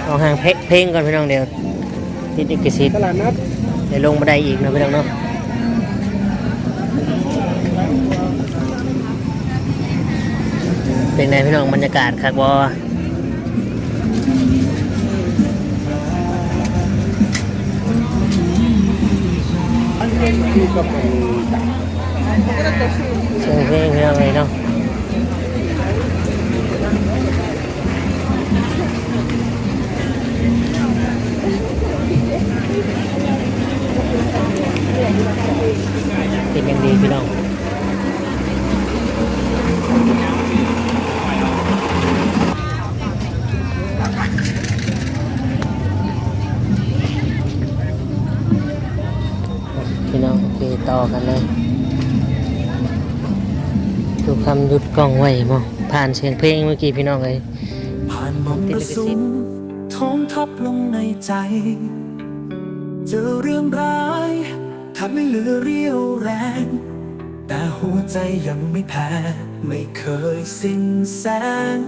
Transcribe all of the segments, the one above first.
ເອົາຫາງເພ ເພງກ່ອນພີ່ນ້ອງ ດຽວຕິດລິຂະສິດ ຕະຫຼາດນັດ ດຽວລົງບໍ່ໄດ້ອີກເນາະພີ່ນ້ອງເນາະ. ເປັນໃດພີ່ນ້ອງ ບັນຍາກາດຄັກບໍ່? ສຽງເພງພີ່ນ້ອງເອີຍເນາະ. ເປັນຢ່າງດີພີ່ນ້ອງ. ພີ່ນ້ອງ ໂອເຄ ຕໍ່ກັນເລີຍ. ທຸກຄຳຢຸດກ້ອງໄວ້ເນາະ ຜ່ານສຽງເພງເມື່ອກີ້ພີ່ນ້ອງເອີຍ. ຜ່ານມອນປະສຸມ ໂຖມທັບລົງໃນໃຈ ເຈີເລື່ອງຮ້າຍ ແທບໄມ່ເຫຼືອຣຽວແຮງ ແຕ່ຫົວໃຈຍັງໄມ່ແພ້ ໄມ່ເຄີຍສິ້ນແສງ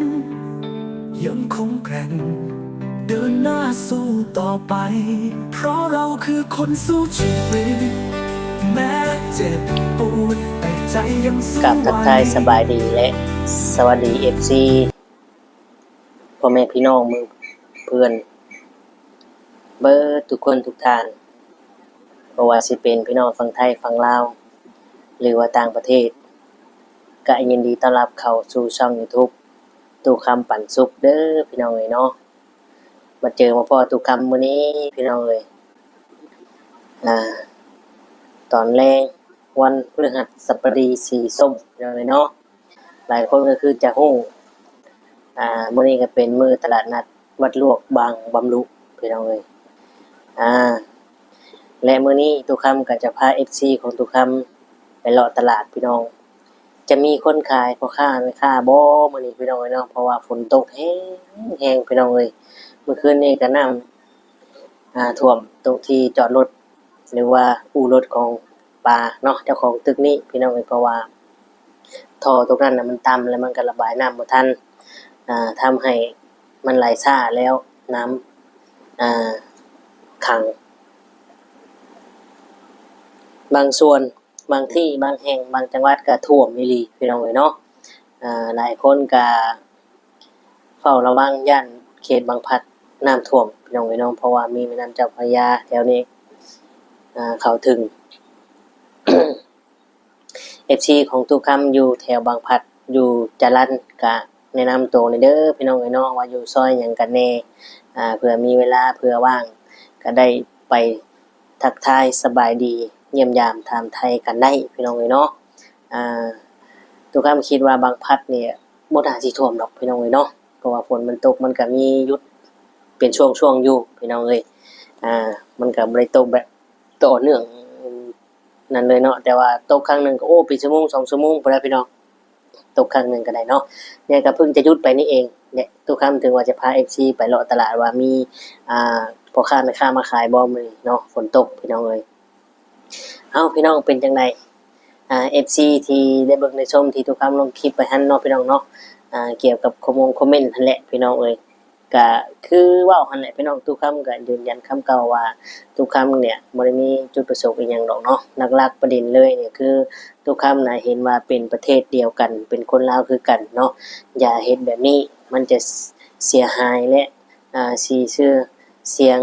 ຍັງຄົງແກວ່ງ ເດີນໜ້າສູ້ຕໍ່ໄປ ເພາະເຮົາຄືຄົນສູ້ຊີວິດ ແມ້ເຈັບປວດ ແຕ່ໃຈຍັງສູ້ໄຫວ. ກາບທັກທາຍສະບາຍດີ ແລະ ສະຫວັດດີ ເອັຟຊີ ພໍ່ແມ່ພີ່ນ້ອງໝູ່ເພື່ອນ ເບິດທຸກຄົນທຸກທ່ານ ບໍ່ວ່າຊິເປັນພີ່ນ້ອງຝັ່ງໄທ ຝັ່ງລາວ ຫຼືວ່າຕ່າງປະເທດ ກະຍິນດີຕ້ອນຮັບເຂົ້າສູ່ຊ່ອງຢູທູບ ຕູ້ຄຳປັນສຸກເດີພີ່ນ້ອງເອີຍເນາະ. ມາເຈີມາພໍ້ຕູ້ຄຳມື້ນີ້ພີ່ນ້ອງເອີຍ ອາ ຕອນແລງ ວັນພຶດຫັດສະບະດີສີສົ້ມພີ່ນ້ອງເອີຍເນາະ. ຫຼາຍຄົນກໍຄືຈະຮູ້ ອາ ມື້ນີ້ກໍເປັນມື້ຕະຫຼາດນັດວັດຫຼວກບາງບຳລຸພີ່ນ້ອງເອີຍ ອາ ແລະ ມື້ນີ້ຕູ້ຄຳກໍຈະພາເອັຟຊີຂອງຕູ້ຄຳໄປເລາະຕະຫຼາດພີ່ນ້ອງ. ຈະມີຄົນຂາຍ ພໍ່ຄ້າແມ່ຄ້າບໍ່ມື້ນີ້ພີ່ນ້ອງເອີຍເນາະ ເພາະວ່າຝົນຕົກແຮງໆ ພີ່ນ້ອງເອີຍ. ມື້ຄືນນີ້ກໍນ້ຳ ອາ ຖ້ວມໂຕະທີ່ຈອດລົດ ຫຼືວ່າອູ່ລົດຂອງປ້າເນາະ ເຈົ້າຂອງຕຶກນີ້ພີ່ນ້ອງເອີຍ ເພາະວ່າທໍ່ຕົກນັ້ນນະມັນຕ່ຳ ແລ້ວມັນກໍລະບາຍນ້ຳບໍ່ທັນ ອາ ທຳໃຫ້ມັນໄຫຼຊ້າ ແລ້ວນ້ຳ ອາ ຂັງ ບາງສ່ວນ ບາງທີ່ ບາງແຫ່ງ ບາງຈັງຫວັດກໍຖ້ວມອີ່ຫຼີພີ່ນ້ອງເອີຍເນາະ. ອາ ຫຼາຍຄົນກໍ ເຝົ້າລະວັງ ຢ້ານເຂດບາງພລັດນ້ຳຖ້ວມພີ່ນ້ອງເອີຍເນາະ ເພາະວ່າມີແມ່ນ້ຳເຈົ້າພະຍາແຖວນີ້ ອາ ເຂົ້າເຖິງ. ເອັຟຊີຂອງຕູ້ຄຳຢູ່ແຖວບາງພລັດ ຢູ່ຈະລັນ ກະແນະນຳໂຕແດ່ເດີພີ່ນ້ອງເອີຍເນາະ ວ່າຢູ່ຊອຍຫຍັງກັນແດ່ ອາ ເພື່ອມີເວລາ ເພື່ອວ່າງ ກະໄດ້ໄປ ທັກທາຍສະບາຍດີ ຢ້ຽມຢາມຖາມໄຖ່ກັນໄດ້ພີ່ນ້ອງເອີຍເນາະ. ອາ ຕູ້ຄຳຄິດວ່າບາງພລັດນີ້ບໍ່ໜ້າຊິຖ້ວມດອກພີ່ນ້ອງເອີຍເນາະ ເພາະວ່າຝົນມັນຕົກ ມັນກະມີຢຸດເປັນຊ່ວງໆຢູ່ພີ່ນ້ອງເອີຍ. ອາ ມັນກະບໍ່ໄດ້ຕົກແບບຕໍ່ເນື່ອງນັ້ນເລີຍເນາະ ແຕ່ວ່າຕົກຄັ້ງໜຶ່ງກໍ ໂອ້ ເປັນຊົ່ວໂມງສອງຊົ່ວໂມງພຸ້ນລະພີ່ນ້ອງ. ຕົກຄັ້ງໜຶ່ງກໍໄດ້ເນາະ ແຕ່ກໍເພິ່ງຈະຢຸດໄປນີ້ເອງແຫຼະ. ຕູ້ຄຳເຖິງວ່າຈະພາເອັຟຊີໄປເລາະຕະຫຼາດວ່າມີ ອ່າ ພໍ່ຄ້າແມ່ຄ້າມາຂາຍບໍ່ມື້ນີ້ເນາະ ຝົນຕົກພີ່ນ້ອງເອີຍ. ເອົ້າ ພີ່ນ້ອງເປັນຈັ່ງໃດ ອ່າ ເອັຟຊີທີ່ໄດ້ເບິ່ງໄດ້ຊົມທີ່ຕູ້ຄຳລົງຄລິບໄປຫັ້ນເນາະ ພີ່ນ້ອງເນາະ ອ່າ ກ່ຽວກັບຄອມມົງຄອມເມັນຫັ້ນແຫຼະ ພີ່ນ້ອງເອີຍ. ກະຄືເວົ້າຫັ້ນແຫຼະພີ່ນ້ອງ ຕູ້ຄຳກະຢືນຢັນຄຳເກົ່າວ່າ ຕູ້ຄຳນີ້ບໍ່ໄດ້ມີຈຸດປະສົງອີ່ຫຍັງດອກເນາະ. ຫຼັກໆປະເດັນເລີຍນີ້ຄື ຕູ້ຄຳນະເຫັນວ່າເປັນປະເທດດຽວກັນ ເປັນຄົນລາວຄືກັນເນາະ ຢ່າເຮັດແບບນີ້ ມັນຈະເສຍຫາຍ ແລະ ອາ ສີຊື່ສຽງ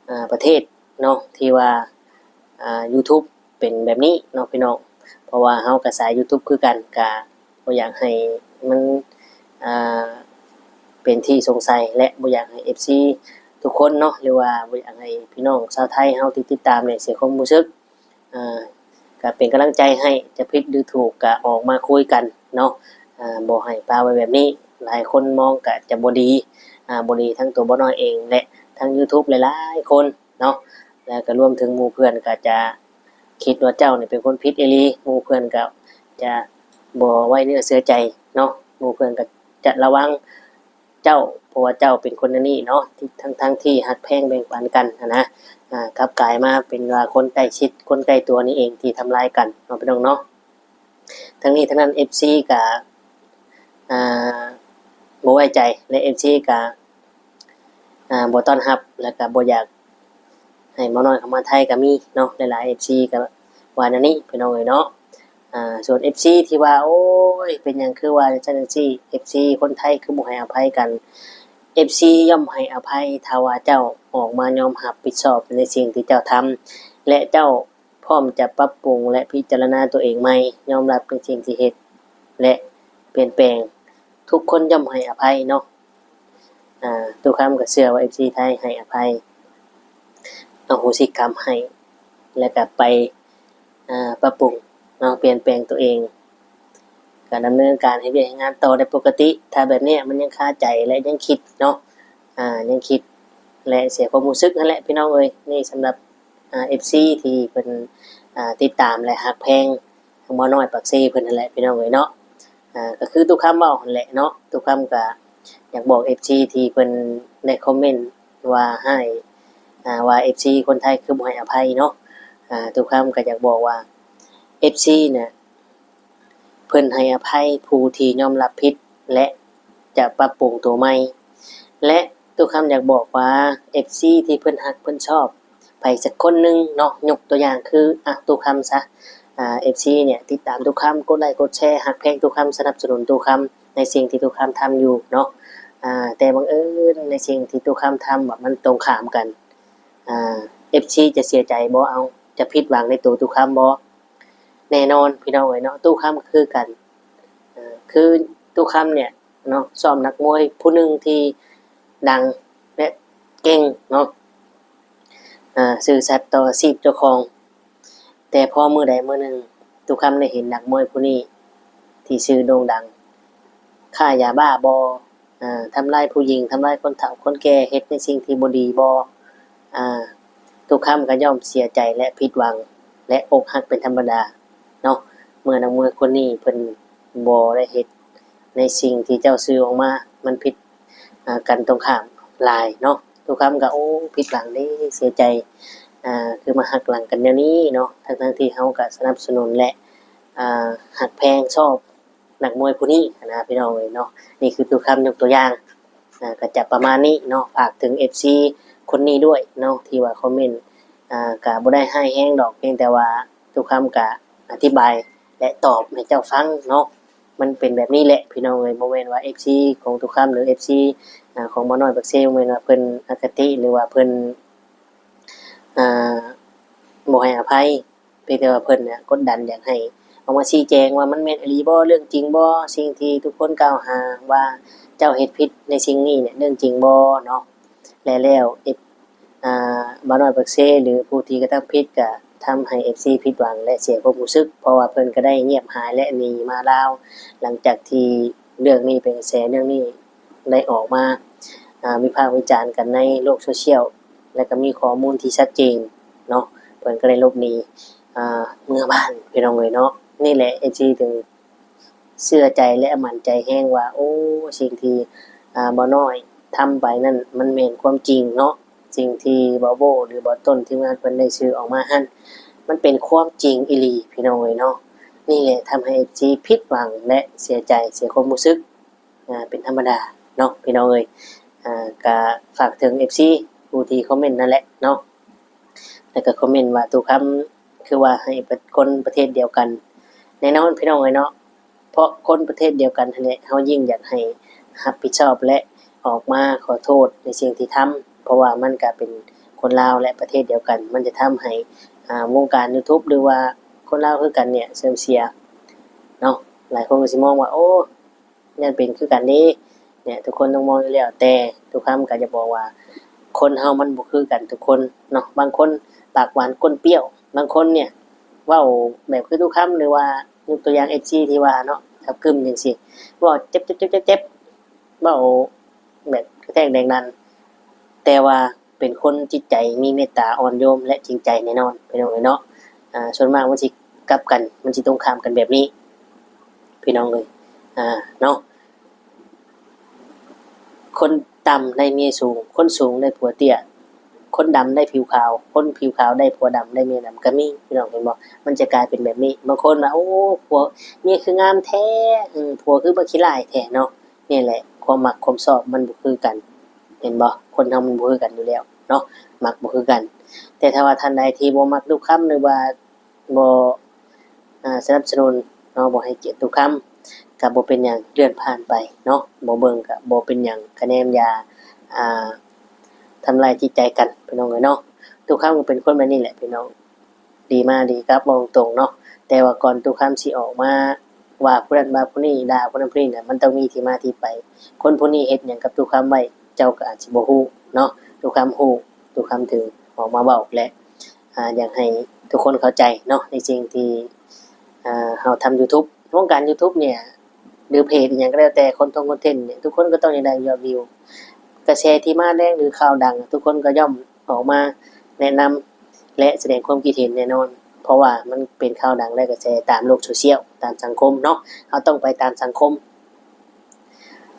ອາ ປະເທດເນາະ ທີ່ວ່າ ອາ ຢູທູບ ເປັນແບບນີ້ເນາະພີ່ນ້ອງ ເພາະວ່າເຮົາກໍສາຍຢູທູບຄືກັນ ກະບໍ່ຢາກໃຫ້ມັນ ອ່າ ເປັນທີ່ສົງໄສ ແລະ ບໍ່ຢາກໃຫ້ເອັຟຊີທຸກຄົນເນາະ ຫຼືວ່າບໍ່ຢາກໃຫ້ພີ່ນ້ອງຊາວໄທເຮົາທີ່ຕິດຕາມນີ້ເສຍຄວາມຮູ້ສຶກ. ອ່າ ກະເປັນກຳລັງໃຈໃຫ້ ຈະຜິດຫຼືຖືກກະອອກມາຄຸຍກັນເນາະ ອ່າ ບໍ່ໃຫ້ປະໄວ້ແບບນີ້. ຫຼາຍຄົນມອງກະຈະບໍ່ດີ ອ່າ ບໍ່ດີທັງຕົວບໍ່ນ້ອຍເອງ ແລະ ທັງຢູທູບຫຼາຍໆຄົນເນາະ ແລະ ກະລວມເຖິງໝູ່ເພື່ອນກະຈະ ຄິດວ່າເຈົ້ານີ້ເປັນຄົນຜິດອີ່ຫຼີ ໝູ່ເພື່ອນກໍຈະບໍ່ໄວ້ເນື້ອເຊື່ອໃຈເນາະ ໝູ່ເພື່ອນກໍຈະລະວັງເຈົ້າ ເພາະວ່າເຈົ້າເປັນຄົນແນວນີ້ເນາະ ທີ່ ທັງໆທີ່ຮັກແພງແບ່ງປັນກັນຫັ້ນນະ ອາ ກັບກາຍມາເປັນວ່າຄົນໃກ້ຊິດ ຄົນໃກ້ຕົວນີ້ເອງທີ່ທຳລາຍກັນເນາະ ພີ່ນ້ອງເນາະ. ທັງນີ້ທັງນັ້ນ ເອັຟຊີກໍ ອາ ບໍ່ໄວ້ໃຈ ແລະ ເອັຟຊີກໍ ອ່າ ບໍ່ຕ້ອນຮັບ ແລ້ວກໍບໍ່ຢາກໃຫ້ໝໍນ້ອຍເຂົ້າມາໄທກໍມີເນາະ. ຫຼາຍໆເອັຟຊີກໍວ່າແນວນີ້ ພີ່ນ້ອງເອີຍເນາະ. ອ່າ ສ່ວນເອັຟຊີທີ່ວ່າ ໂອ້ຍ ເປັນຫຍັງຄືວ່າຈັ່ງຊັ້ນຈັ່ງຊີ້ ເອັຟຊີຄົນໄທຄືບໍ່ໃຫ້ອະໄພກັນ? ເອັຟຊີຍ່ອມໃຫ້ອະໄພ ຖ້າວ່າເຈົ້າອອກມາຍອມຮັບຜິດຊອບໃນສິ່ງທີ່ເຈົ້າທຳ ແລະ ເຈົ້າພ້ອມຈະປັບປຸງ ແລະ ພິຈາລະນາຕົວເອງໃໝ່, ຍອມຮັບໃນສິ່ງທີ່ເຮັດ ແລະ ປ່ຽນແປງ. ທຸກຄົນຍ່ອມໃຫ້ອະໄພເນາະ. ອ່າ ຕຸຄຳກໍເຊື່ອວ່າເອັຟຊີໄທໃຫ້ອະໄພ ອະໂຫສິກຳໃຫ້ ແລ້ວກໍໄປ ອ່າ ປັບປຸງເນາະ ປ່ຽນແປງຕົວເອງ ກໍດຳເນີນການເຮັດວຽກເຮັດງານຕໍ່ໄດ້ປົກກະຕິ. ຖ້າແບບເນີ້ຍມັນຍັງຄາໃຈ ແລະ ຍັງຄິດເນາະ ອ່າ ຍັງຄິດ ແລະ ເສຍຄວາມຮູ້ສຶກຫັ້ນແຫຼະ ພີ່ນ້ອງເອີຍ. ນີ້ສຳລັບ ອ່າ ເອັຟຊີທີ່ເພິ່ນ ອ່າ ຕິດຕາມ ແລະ ຮັກແພງ ທາງໝໍນ້ອຍປາກເຊເພິ່ນຫັ້ນແຫຼະ ພີ່ນ້ອງເອີຍເນາະ. ອ່າ ກໍຄືຕຸຄຳເວົ້າຫັ້ນແຫຼະເນາະ. ຕຸຄຳກໍຢາກບອກເອັຟຊີທີ່ເພິ່ນໄດ້ຄອມເມັນວ່າຮ້າຍ ອ່າ ວ່າເອັຟຊີຄົນໄທຄືບໍ່ໃຫ້ອະໄພເນາະ. ອ່າ ຕຸຄຳກໍຢາກບອກວ່າ ເອັຟຊີນະ ເພິ່ນໃຫ້ອະໄພຜູ້ທີ່ຍອມຮັບຜິດ ແລະ ຈະປັບປຸງຕົວໃໝ່ ແລະ ຕຸຄຳຢາກບອກວ່າ ເອັຟຊີທີ່ເພິ່ນຮັກເພິ່ນຊອບ ໃຜສັກຄົນໜຶ່ງເນາະ, ຍົກຕົວຢ່າງຄື ອ່ະ ຕຸຄຳຊະ, ອ່າ ເອັຟຊີເນຍ ຕິດຕາມຕຸຄຳ, ກົດໄລກົດແຊ, ຮັກແພງຕຸຄຳ, ສະໜັບສະໜູນຕຸຄຳໃນສິ່ງທີ່ຕຸຄຳທຳຢູ່ເນາະ. ອ່າ ແຕ່ບັງເອີນໃນສິ່ງທີ່ຕຸຄຳທຳ ແບບມັນຕົງຂ້າມກັນ, ອ່າ ເອັຟຊີຈະເສຍໃຈບໍ່? ເອົາ ຈະຜິດຫວັງໃນໂຕຕຸຄຳບໍ່? ແນ່ນອນ ພີ່ນ້ອງເອີຍເນາະ, ຕຸຄຳກໍຄືກັນ. ເອີ ຄືຕຸຄຳເນຍ ເນາະ ຊ້ອມນັກມວຍຜູ້ໜຶ່ງທີ່ດັງ ແລະ ເກັ່ງເນາະ, ເອີ ຊື່ສັດຕໍ່ອາຊີບເຈົ້າຂອງ. ແຕ່ພໍມື້ໃດມື້ໜຶ່ງ ຕຸຄຳໄດ້ເຫັນນັກມວຍຜູ້ນີ້ທີ່ຊື່ໂດ່ງດັງ ຄ້າຢາບ້າບໍ, ເອີ ທຳລາຍຜູ້ຍິງ, ທຳລາຍຄົນເຖົ້າຄົນແກ່, ເຮັດໃນສິ່ງທີ່ບໍ່ດີບໍ, ອາ ຕຸຄຳກໍຍ່ອມເສຍໃຈ ແລະ ຜິດຫວັງ ແລະ ອົກຫັກເປັນທຳມະດາເນາະ ເມື່ອນັກມວຍຄົນນີ້ເພິ່ນບໍ່ໄດ້ເຮັດ ໃນສິ່ງທີ່ເຈົ້າສື່ອອກມາ ມັນຜິດ ອາ ກັນຕົງຂ້າມຫຼາຍເນາະ. ຕຸຄຳກໍ ໂອ້ ຜິດຫວັງເດ້ ເສຍໃຈ ອາ ຄືມາຫັກຫຼັງກັນແນວນີ້ເນາະ, ທັງໆທີ່ເຮົາກໍສະໜັບສະໜູນ ແລະ ອາ ຮັກແພງຊອບນັກມວຍຜູ້ນີ້ຫັ້ນນະ ພີ່ນ້ອງເອີຍເນາະ. ນີ້ຄືຕຸຄຳຍົກຕົວຢ່າງ ອາ ກໍຈະປະມານນີ້ເນາະ. ຝາກເຖິງເອັຟຊີຄົນນີ້ດ້ວຍເນາະ ທີ່ວ່າຄອມເມັນ ອາ ກໍບໍ່ໄດ້ຮ້າຍແຮງດອກ, ພຽງແຕ່ວ່າຕຸຄຳກໍອະທິບາຍ ແລະ ຕອບໃຫ້ເຈົ້າຟັງເນາະ. ມັນເປັນແບບນີ້ແຫຼະ ພີ່ນ້ອງເອີຍ, ບໍ່ແມ່ນວ່າເອັຟຊີຂອງຕຸຄຳ ຫຼື ເອັຟຊີ ອາ ຂອງໝໍນ້ອຍປາກເຊ ບໍ່ແມ່ນວ່າເພິ່ນອະຄະຕິ ຫຼືວ່າເພິ່ນ ອາ ບໍ່ໃຫ້ອະໄພ, ພຽງແຕ່ວ່າເພິ່ນນະກົດດັນຢາກໃຫ້ອອກມາຊີ້ແຈງວ່າມັນແມ່ນອີ່ຫຼີບໍ, ເລື່ອງຈິງບໍ, ສິ່ງທີ່ທຸກຄົນກ່າວຫາວ່າເຈົ້າເຮັດຜິດໃນສິ່ງນີ້ເນຍ ເລື່ອງຈິງບໍເນາະ. ແລະ ແລ້ວ ເອັຟ ອ່າ ບ່າວນ້ອຍປາກເຊ ຫຼື ຜູ້ທີ່ກະທຳຜິດ ກະທຳໃຫ້ເອັຟຊີຜິດຫວັງ ແລະ ເສຍຄວາມຮູ້ສຶກ, ເພາະວ່າເພິ່ນກະໄດ້ງຽບຫາຍ ແລະ ໜີມາລາວ ຫຼັງຈາກທີ່ເລື່ອງນີ້ເປັນກະແສ, ເລື່ອງນີ້ໄດ້ອອກມາ ອ່າ ວິພາກວິຈານກັນໃນໂລກໂຊຊຽວ ແລະ ກະມີຂໍ້ມູນທີ່ຊັດເຈນເນາະ, ເພິ່ນກະໄດ້ຫຼົບໜີ ອ່າ ເມືອບ້ານ ພີ່ນ້ອງເອີຍເນາະ. ນີ້ແຫຼະ ເອັຟຊີ ຈຶ່ງ ເຊື່ອໃຈ ແລະ ໝັ້ນໃຈແຮງວ່າ ໂອ້ ສິ່ງທີ່ ອາ ບ່າວນ້ອຍທຳໄປນັ້ນ ມັນແມ່ນຄວາມຈິງເນາະ, ສິ່ງທີ່ບ່າວໂບ້ ຫຼື ບ່າວຕົ້ນ ທີມງານເພິ່ນໄດ້ສື່ອອກມາຫັ້ນ ມັນເປັນຄວາມຈິງອີ່ຫຼີ ພີ່ນ້ອງເອີຍເນາະ. ນີ້ແຫຼະ ທຳໃຫ້ເອັຟຊີຜິດຫວັງ ແລະ ເສຍໃຈ ເສຍຄວາມຮູ້ສຶກ ອາ ເປັນທຳມະດາເນາະ ພີ່ນ້ອງເອີຍ. ອາ ກະຝາກເຖິງເອັຟຊີຜູ້ທີ່ຄອມເມັນນັ້ນແຫຼະເນາະ. ແລ້ວກໍຄອມເມັນວ່າ ຕູ້ຄຳຄືວ່າໃຫ້ປະ ຄົນປະເທດດຽວກັນ. ແນ່ນອນພີ່ນ້ອງເອີຍເນາະ, ເພາະຄົນປະເທດດຽວກັນຫັ້ນແຫຼະ ເຮົາຍິ່ງຢາກໃຫ້ຮັບຜິດຊອບ ແລະ ອອກມາຂໍໂທດໃນສິ່ງທີ່ທຳ, ເພາະວ່າມັນກະເປັນຄົນລາວ ແລະ ປະເທດດຽວກັນ, ມັນຈະທຳໃຫ້ ອ່າ ວົງການ YouTube ຫຼືວ່າຄົນລາວຄືກັນເນຍເສື່ອມເສຍເນາະ. ຫຼາຍຄົນກໍຊິມອງວ່າ ໂອ້ ຢ້ານເປັນຄືກັນເດ້ ເນຍ ທຸກຄົນຕ້ອງມອງຢູ່ແລ້ວ, ແຕ່ຕຸຄຳກໍຈະບອກວ່າ ຄົນເຮົາມັນບໍ່ຄືກັນທຸກຄົນເນາະ, ບາງຄົນປາກຫວານກົ້ນປຽວ, ບາງຄົນເນຍເວົ້າແບບຄືຕຸຄຳ ຫຼືວ່າຍົກຕົວຢ່າງເອັຟຊີທີ່ວ່າເນາະ ກັບກຶ້ມຈັ່ງຊີ້ ເວົ້າເຈັບໆໆໆ ເວົ້າແບບກະແທກແດງດັນ, ແຕ່ວ່າ ເປັນຄົນຈິດໃຈມີເມດຕາອ່ອນໂຍມ ແລະ ຈິງໃຈແນ່ນອນ ພີ່ນ້ອງເອີຍເນາະ. ອາ ສ່ວນມາກມັນຊິກັບກັນ ມັນຊິຕົງຂ້າມກັນແບບນີ້ ພີ່ນ້ອງເອີຍ ອາ ເນາະ. ຄົນຕ່ຳໄດ້ເມຍສູງ, ຄົນສູງໄດ້ຜົວເຕ້ຍ, ຄົນດຳໄດ້ຜິວຂາວ, ຄົນຜິວຂາວໄດ້ຜົວດຳ ໄດ້ເມຍດຳກໍມີ ພີ່ນ້ອງເຫັນບໍ່? ມັນຈະກາຍເປັນແບບນີ້. ບາງຄົນວ່າ ໂອ້ ຜົວ ເມຍຄືງາມແທ້, ເອີ ຜົວຄືບັກຂີ້ລ້າຍແທ້ເນາະ. ນີ້ແຫຼະ ຄວາມມັກຄວາມຊອບມັນບໍ່ຄືກັນ ເຫັນບໍ່? ຄົນເຮົາມັນບໍ່ຄືກັນຢູ່ແລ້ວເນາະ ມັກບໍ່ຄືກັນ. ແຕ່ຖ້າວ່າທ່ານໃດທີ່ບໍ່ມັກຕຸຄຳ ຫຼືວ່າບໍ່ ອ່າ ສະໜັບສະໜູນເນາະ ບໍ່ໃຫ້ກຽດຕຸຄຳ ກໍບໍ່ເປັນຫຍັງ ເລື່ອນຜ່ານໄປເນາະ ບໍ່ເບິ່ງກໍບໍ່ເປັນຫຍັງ ກະແນມຢ່າ ອ່າ ທຳລາຍຈິດໃຈກັນ ພີ່ນ້ອງເອີຍເນາະ. ຕຸຄຳກໍເປັນຄົນແບບນີ້ແຫຼະພີ່ນ້ອງ ດີມາດີກັບ ເວົ້າຕົງໆເນາະ. ແຕ່ວ່າກ່ອນຕຸຄຳຊິອອກມາວ່າຜູ້ນັ້ນວ່າຜູ້ນີ້ ດ່າຜູ້ນັ້ນຜູ້ນີ້ນະ ມັນຕ້ອງມີທີ່ມາທີ່ໄປ. ຄົນຜູ້ນີ້ເຮັດຫຍັງກັບຕຸຄຳໄວ້ ເຈົ້າກໍອາດຊິບໍ່ຮູ້ເນາະ. ຕຸຄຳຮູ້ ຕຸຄຳເຖິງອອກມາເວົ້າ ແລະ ອ່າ ຢາກໃຫ້ທຸກຄົນເຂົ້າໃຈເນາະ ໃນສິ່ງທີ່ ອ່າ ເຮົາທຳ YouTube. ວົງການ YouTube ເນ່ຍ ຫຼືເພຈອີ່ຫຍັງກໍແລ້ວແຕ່ ຄົນທົ່ງຄອນເທັນເນ່ຍ ທຸກຄົນກໍຕ້ອງຢາກໄດ້ຍອດວິວ. ກະແສທີ່ມາແລງ ຫຼືຂ່າວດັງ ທຸກຄົນກໍຍ່ອມອອກມາແນະນຳ ແລະ ສະແດງຄວາມຄິດເຫັນແນ່ນອນ ເພາະວ່າມັນເປັນຂ່າວດັງ ແລະ ກະແສຕາມໂລກໂຊຊຽວ ຕາມສັງຄົມເນາະ. ເຮົາຕ້ອງໄປຕາມສັງຄົມ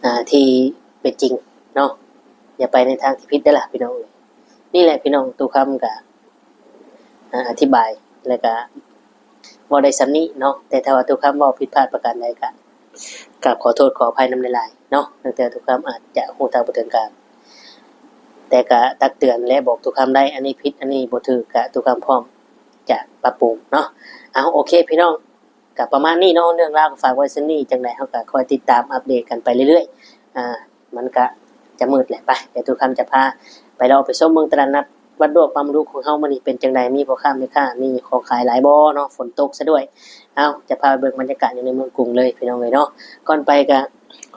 ອ່າ ທີ່ເປັນຈິງເນາະ ຢ່າໄປໃນທາງທີ່ຜິດເດີ້ລະ ພີ່ນ້ອງເອີຍ. ນີ້ແຫຼະພີ່ນ້ອງ ຕຸຄຳກະ ອາ ອະທິບາຍ ແລ້ວກະເວົ້າໄດ້ສ່ຳນີ້ເນາະ. ແຕ່ຖ້າວ່າຕຸຄຳເວົ້າຜິດພາດປະການໃດກະ ກາບຂໍໂທດຂໍອະໄພນຳຫຼາຍໆເນາະ. ແຕ່ຕຸຄຳອາດຈະຮູ້ເທົ່າບໍ່ເຖິງການ ແຕ່ກະຕັກເຕືອນ ແລະ ບອກຕຸຄຳໄດ້ ອັນນີ້ຜິດ ອັນນີ້ບໍ່ຖືກ ກະຕຸຄຳພ້ອມຈະປັບປຸງເນາະ. ເອົາ ໂອເຄພີ່ນ້ອງ ກະປະມານນີ້ເນາະ ເລື່ອງລາວກໍຝາກໄວ້ສ່ຳນີ້ ຈັ່ງໃດເຮົາກະຄອຍຕິດຕາມອັບເດດກັນໄປເລື້ອຍໆ. ອ່າ ມັນກະຈະມືດແຫຼະ ໄປ ດຽວຕຸຄຳຈະພາໄປເລາະໄປຊົມເບິ່ງຕະຫຼາດນັດວັດດວກປາມະລຸຂອງເຮົາມື້ນີ້ເປັນຈັ່ງໃດ ມີພໍ່ຄ້າແມ່ຄ້າ ມີຂອງຂາຍຫຼາຍບໍ່ເນາະ ຝົນຕົກຊະດ້ວຍ. ເອົາ ຈະພາໄປເບິ່ງບັນຍາກາດຢູ່ໃນເມືອງກຸງເລີຍ ພີ່ນ້ອງເອີຍເນາະ. ກ່ອນໄປກະ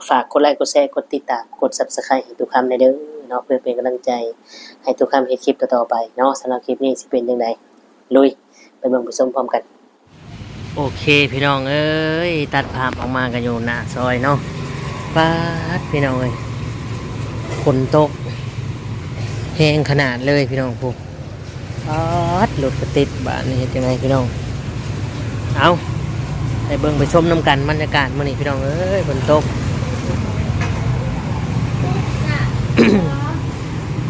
ຝາກກົດໄລ ກົດແຊ ກົດຕິດຕາມ ກົດ Subscribe ໃຫ້ຕຸຄຳແດ່ເດີ້ເນາະ ເພື່ອເປັນກຳລັງໃຈໃຫ້ຕຸຄຳເຮັດຄລິບຕໍ່ໆໄປເນາະ. ສຳລັບຄລິບນີ້ຊິເປັນຈັ່ງໃດ ລຸຍ ໄປເບິ່ງໄປຊົມພ້ອມກັນ. ໂອເຄພີ່ນ້ອງເອີຍ ຕັດພາບອອກມາກໍຢູ່ໜ້າຊອຍເນາະ. ປາດ ພີ່ນ້ອງເອີຍ ຝົນຕົກແຮງຂະໜາດເລີຍພີ່ນ້ອງ. ພຸ້ນ ປາດ ລົດກໍຕິດ ບາດນີ້ເຮັດຈັ່ງໃດພີ່ນ້ອງ. ເອົາ ໄປເບິ່ງໄປຊົມນຳກັນ ບັນຍາກາດມື້ນີ້ພີ່ນ້ອງເອີຍ ຝົນຕົກ.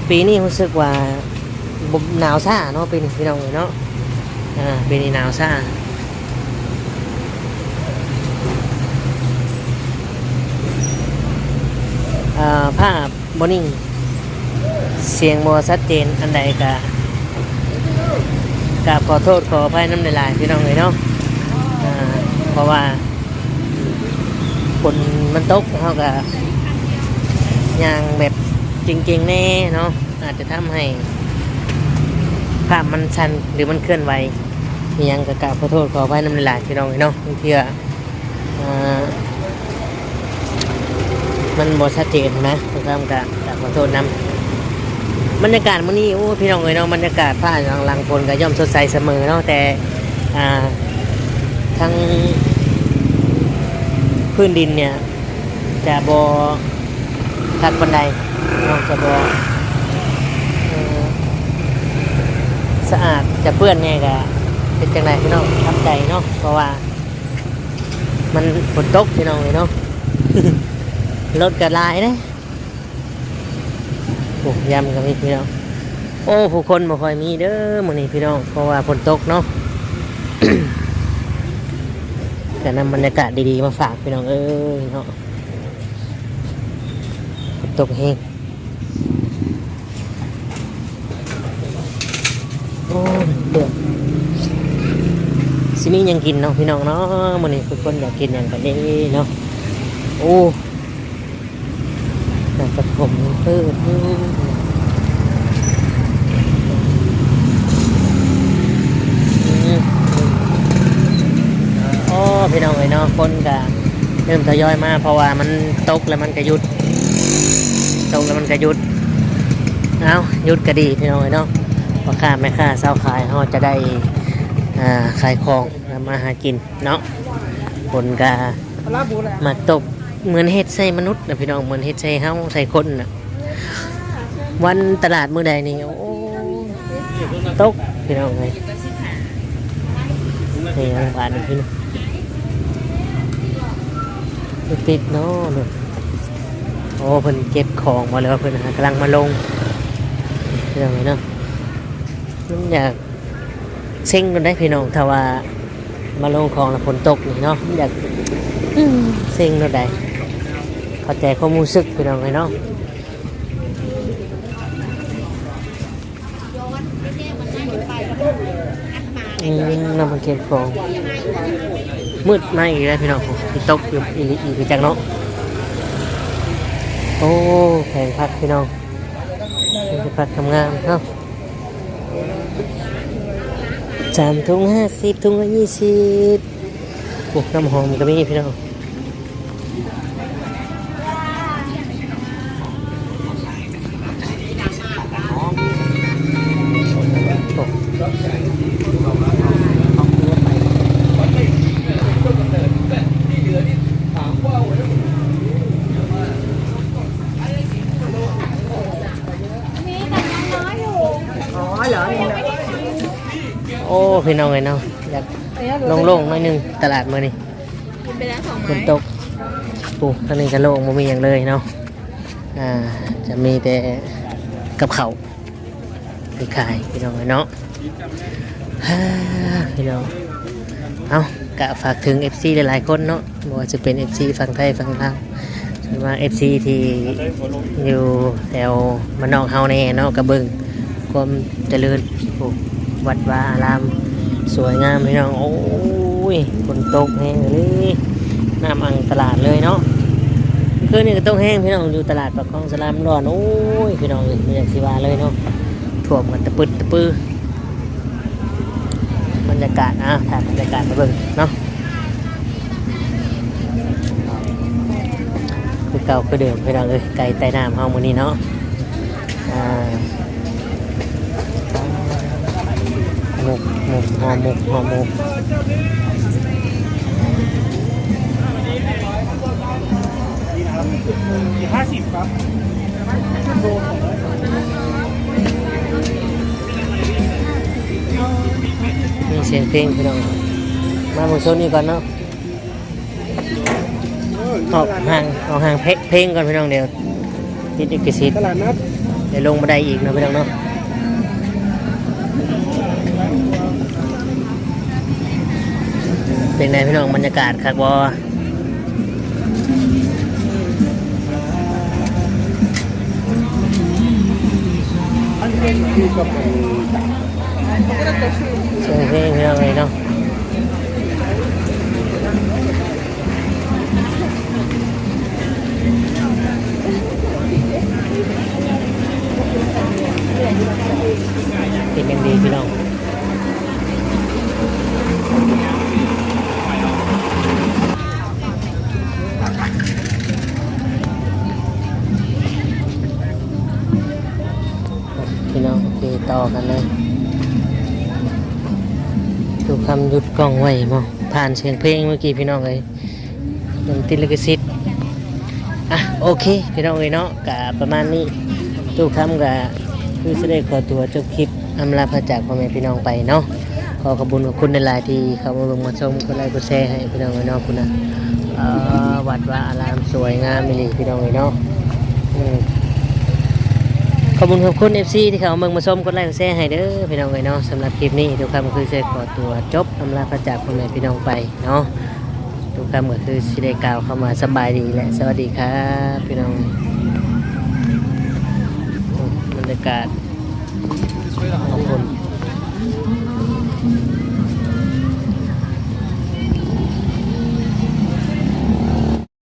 ປີນີ້ຮູ້ສຶກວ່າ ບໍ່ ໜາວຊ້າເນາະ ປີນີ້ພີ່ນ້ອງເອີຍເນາະ. ອ່າ ປີນີ້ໜາວຊ້າ ອ່າ ພາບບໍ່ນິ່ງ ສຽງບໍ່ຊັດເຈນອັນໃດກະ ກາບຂໍໂທດຂໍອະໄພນຳຫຼາຍໆ ພີ່ນ້ອງເອີຍເນາະ. ອ່າ ເພາະວ່າຝົນມັນຕົກ ເຮົາກະຍ່າງແບບເກງໆແດ່ເນາະ ອາດຈະທຳໃຫ້ພາບມັນສັ່ນ ຫຼືມັນເຄື່ອນໄຫວອີ່ຫຍັງ ກະກາບຂໍໂທດຂໍອະໄພນຳຫຼາຍໆ ພີ່ນ້ອງເອີຍເນາະ. ບາງເທື່ອ ອ່າ ມັນບໍ່ຊັດເຈນນະ ບາງຄັ້ງກະ ກະຂໍໂທດນຳ. ບັນຍາກາດມື້ນີ້ ໂອ້ ພີ່ນ້ອງເອີຍເນາະ ບັນຍາກາດຟ້າຫຼັງ ຫຼັງຝົນກະຍ່ອມສົດໃສສະເໝີເນາະ ແຕ່ ອ່າ ທາງພື້ນດິນເນ່ຍ ຈະບໍ່ຄັກປານໃດເນາະ ຈະບໍ່ ເອີ ສະອາດ ຈະເປື້ອນແດ່ ກະເປັນຈັ່ງໃດພີ່ນ້ອງ ທຳໃຈເນາະ ເພາະວ່າມັນຝົນຕົກພີ່ນ້ອງເອີຍເນາະ. ລົດກະຫຼາຍເດ້ ໂອ້ ຢາມກໍມີພີ່ນ້ອງ. ໂອ້ ຜູ້ຄົນບໍ່ຄ່ອຍມີເດີ້ມື້ນີ້ພີ່ນ້ອງ ເພາະວ່າຝົນຕົກເນາະ. ກະນຳບັນຍາກາດດີໆມາຝາກພີ່ນ້ອງເອີຍເນາະ. ຝົນຕົກແຮງ ໂອ້ ເດືອດ ຊິມີຫຍັງກິນເນາະພີ່ນ້ອງເນາະ. ມື້ນີ້ທຸກຄົນຢາກກິນຫຍັງກັນເດເນາະ. ໂອ້ ນ້ຳປະຖົມເປີດຢູ່. ອືມ ໂອ້ ພີ່ນ້ອງເອີຍເນາະ ຄົນກະເລີ່ມທະຍອຍມາ ເພາະວ່າມັນຕົກແລ້ວມັນກະຢຸດ ຕົກແລ້ວມັນກະຢຸດ. ເອົ້າ ຢຸດກະດີພີ່ນ້ອງເອີຍເນາະ ພໍ່ຄ້າແມ່ຄ້າຊາວຂາຍເຮົາຈະໄດ້ ອ່າ ຂາຍຂອງ ທຳມາຫາກິນເນາະ. ຝົນກະມັກຕົກ ເໝືອນເຮັດໃສ່ມະນຸດນະພີ່ນ້ອງ ເໝືອນເຮັດໃສ່ເຮົາໃສ່ຄົນນະ. ວັນຕະຫຼາດມື້ໃດນີ້ ໂອ້ ຕົກພີ່ນ້ອງເອີຍ. ນີ້ຫຍັງບາດນີ້ພີ່ນ້ອງ ຕິດເນາະ. ໂອ້ ເພິ່ນເກັບຂອງບໍ່ ຫຼືວ່າເພິ່ນຫາກຳລັງມາລົງ ພີ່ນ້ອງເອີຍເນາະ. ມັນຢາກ ເຊັງໂລດໃດ໋ພີ່ນ້ອງ ຖ້າວ່າມາລົງຂອງແລ້ວຝົນຕົກນີ້ເນາະ ຢາກ ເຊັງໂລດໃດ໋. ເຂົ້າໃຈຄວາມຮູ້ສຶກພີ່ນ້ອງເອີຍເນາະ. ອືມ ນຳມາເກັບຂອງ ມືດມາອີກແລ້ວພີ່ນ້ອງ. ໂອ້ ຊິຕົກຢູ່ອີ່ຫຼີອີກຈັກເນາະ. ໂອ້ ແຜງຜັກພີ່ນ້ອງ ມີແຕ່ຜັກງາມໆເນາະ. ສາມຖົງຫ້າສິບ ຖົງລະຊາວ. ໂອ້ ນ້ຳຫອມກໍມີພີ່ນ້ອງ. ໂອ້ ພີ່ນ້ອງເອີຍເນາະ ຢາກໂລ່ງໆໜ້ອຍໜຶ່ງ ຕະຫຼາດມື້ນີ້. ກິນໄປແລ້ວສອງໄມ້ ຝົນຕົກ. ໂອ້ ທາງນີ້ກໍໂລ່ງ ບໍ່ມີຫຍັງເລີຍເນາະ. ອ່າ ຈະມີແຕ່ກັບເຂົ້າໄປຂາຍ ພີ່ນ້ອງເອີຍເນາະ. ພີ່ນ້ອງ ເອົ້າ ກະຝາກເຖິງເອັຟຊີຫຼາຍໆຄົນເນາະ ບໍ່ວ່າຈະເປັນເອັຟຊີຝັ່ງໄທຝັ່ງລາວ ສ່ວນມາກເອັຟຊີທີ່ຢູ່ແຖວບ້ານນອກເຮົາແດ່ເນາະ ກໍເບິ່ງຄວາມຈະເລີນ. ໂອ້ ວັດວາອາລາມສວຍງາມພີ່ນ້ອງ. ໂອ້ຍ ຝົນຕົກແຮງອີ່ຫຼີ ນ້ຳອັ່ງຕະຫຼາດເລີຍເນາະ. ຄືນນີ້ກໍຕົກແຮງພີ່ນ້ອງ ຢູ່ຕະຫຼາດປາກຄອງສະຫຼາມຫຼອນ. ໂອ້ຍ ພີ່ນ້ອງເອີຍ ບໍ່ຢາກຊິວ່າເລີຍເນາະ ຖ້ວມກັນຕະປຶດຕະປື. ບັນຍາກາດ ອ່າ ຖ່າຍບັນຍາກາດໃຫ້ເບິ່ງເນາະ ຄືເກົ່າຄືເດີມພີ່ນ້ອງເອີຍ ໄກ່ໃຕ້ນ້ຳເຮົາມື້ນີ້ເນາະ. ອ່າ ໝົກ ໝົກ ຫໍ່ໝົກ ຫໍ່ໝົກ ຫ້າສິບ ມີສຽງເພງພີ່ນ້ອງ. ມາເບິ່ງໂຊນນີ້ກ່ອນເນາະ. ອອກຫ່າງ ອອກຫ່າງເພ ເພງກ່ອນພີ່ນ້ອງ ດຽວຕິດລິຂະສິດ ຕະຫຼາດນັດ ດຽວລົງບໍ່ໄດ້ອີກເນາະພີ່ນ້ອງເນາະ. ເປັນໃດພີ່ນ້ອງ ບັນຍາກາດຄັກບໍ່? ອັນເປັນຢູ່ກັບ ສຽງເພງພີ່ນ້ອງເອີຍເນາະ ເປັນຢ່າງດີພີ່ນ້ອງ. ພີ່ນ້ອງ ໂອເຄ ຕໍ່ກັນເລີຍ. ຕູ້ຄຳຢຸດກ້ອງໄວ້ເນາະ ຜ່ານສຽງເພງເມື່ອກີ້ພີ່ນ້ອງເອີຍ ມັນຕິດລິຂະສິດ. ອ່ະ ໂອເຄ ພີ່ນ້ອງເອີຍເນາະ ກະປະມານນີ້ ຕູ້ຄຳກະຄືຊິໄດ້ຂໍຕົວຈົບຄລິບ ອຳລາພາຈາກພໍ່ແມ່ພີ່ນ້ອງໄປເນາະ. ຂໍຂອບຄຸນຂອບຄຸນຫຼາຍໆ ທີ່ເຂົ້າມາເບິ່ງມາຊົມ ກົດໄລກົດແຊໃຫ້ພີ່ນ້ອງເອີຍເນາະ. ພຸ້ນນະ ເອີ ວັດວາອາລາມສວຍງາມອີ່ຫຼີພີ່ນ້ອງເອີຍເນາະ. ອືມ ຂອບຄຸນຂອບຄຸນເອັຟຊີ ທີ່ເຂົ້າມາເບິ່ງມາຊົມ ກົດໄລກົດແຊໃຫ້ເດີພີ່ນ້ອງເອີຍເນາະ. ສຳລັບຄລິບນີ້ ຕູ້ຄຳຄືຊິຂໍຕົວຈົບ ອຳລາພາຈາກພໍ່ແມ່ພີ່ນ້ອງໄປເນາະ. ຕູ້ຄຳກໍຄືຊິໄດ້ກ່າວຄຳວ່າສະບາຍດີ ແລະ ສະຫວັດດີຄັບພີ່ນ້ອງ. ອືມ ບັນຍາກາດຂອບຄຸນ